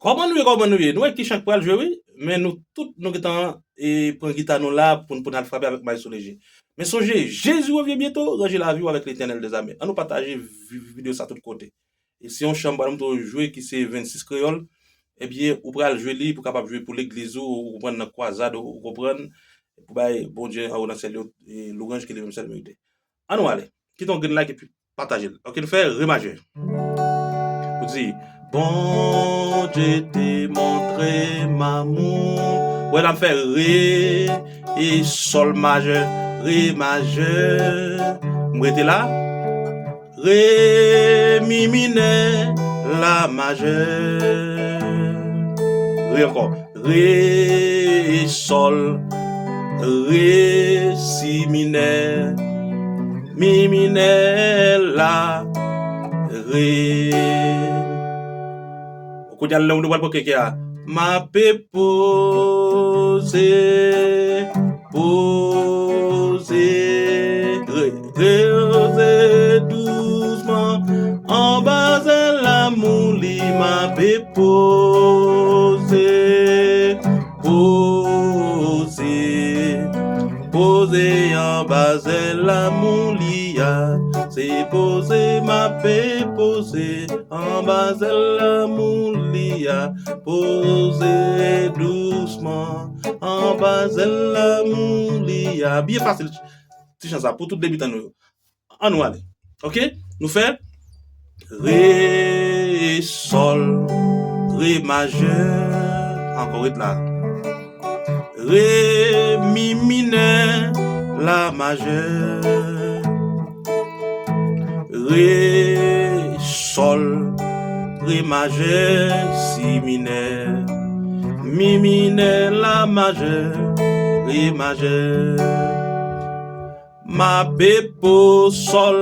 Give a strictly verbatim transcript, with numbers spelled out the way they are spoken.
Kòman nou ye, kòman nou ye? Nou wè ki chan k pral jwe, wi. Men nou tout, nou gentan e, pran gita nou la pou, pou n al frape avèk Maestro Léger. Men sonje, Jésus revient bientôt, ranje lavi w avèk Letènèl dèzame. Ann nou pataje vi- videyo sa tout kote. E se yon chan m pral montre w jwe ki se vennsis kreyòl, ebyen, ou pral jwe li pou kapab jwe pou legliz ou, ou konprann, nan kwazad, ou, ou konprann, pou bay Bondye anwo nan syèl yo e, lwanj ke li menm sèl merite. Ann nou ale. Kite yon grenn like epi pataje l. Ok, nou fè re majè. Ou di, Bondye te montre m amou. Wè la m fè re e sòl majè, re majè. M rete la. Re, mi minè, la majè. Re ankò. Re, sòl, re, si minè, mi minè, la, re. Kounye a, lè w pral pran kèkè a. M ape poze, poze, re, poze dousman. Anba zèl lamou li, m ape poze, poze, poze anba zèl lamou li a. Se poze m ape poze anba zèl lamou li a. Poze dousman anba zèl lamou li a. Byen fasil, ti chan sa, pou tout debitan nou yo. Ann nou ale. Ok? Nou fè re, sòl, re majè. Ankò, ret la. Re, mi minè, la majè. Re, sòl, re majè, si minè. Mi minè, la majè, re majè. M ape po, sòl.